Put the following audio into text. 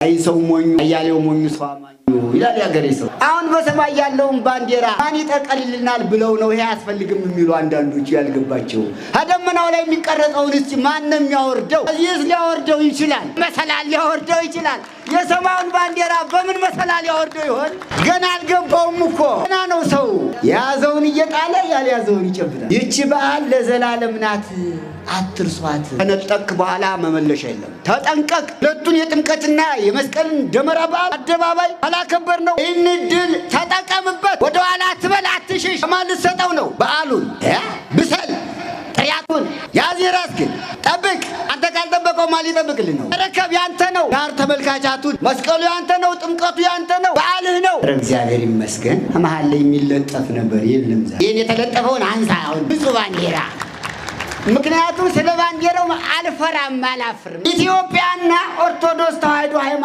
አይ ሰው ሞኙ፣ አያሌው ሞኙ፣ ሰው አማኙ ይላል ያገሬ ሰው። አሁን በሰማይ ያለውን ባንዲራ ማን ይጠቀልልናል ብለው ነው ይሄ አያስፈልግም የሚሉ አንዳንዶቹ ያልገባቸው። ከደመናው ላይ የሚቀረጸውን እስቲ ማን ነው የሚያወርደው? እዚህስ ሊያወርደው ይችላል፣ መሰላል ሊያወርደው ይችላል። የሰማዩን ባንዲራ በምን መሰላል ያወርደው ይሆን? ገና አልገባውም እኮ፣ ገና ነው ሰው። የያዘውን እየጣለ ያልያዘውን ይጨብጣል። ይቺ በዓል ለዘላለም ናት፣ አትርሷት። ከነጠቅ በኋላ መመለሻ የለም። ተጠንቀቅ። ሁለቱን የጥምቀትና የመስቀልን ደመራ በዓል አደባባይ አላከበር ነው። ይህን ድል ተጠቀምበት። ወደኋላ አትበል፣ አትሽሽ። ማን ልትሰጠው ነው በዓሉን? ብሰል ጥሪያቱን ያዝ፣ ራስህን ጠብቅ። አንተ ካልጠበቀው ማን ሊጠብቅልህ ነው? ረከብ ያንተ ነው። ዳር ተመልካቻቱን መስቀሉ ያንተ ነው። ጥምቀቱ ያንተ ነው። በዓልህ ነው። እግዚአብሔር ይመስገን። መሀል ላይ የሚለጠፍ ነበር የለም። ዛሬ ይህን የተለጠፈውን አንሳ። አሁን ብፁዕ ባንዲራ፣ ምክንያቱም ስለ ባንዲራው አልፈራም፣ አላፍርም። ኢትዮጵያና ኦርቶዶክስ ተዋሕዶ ሃይማኖት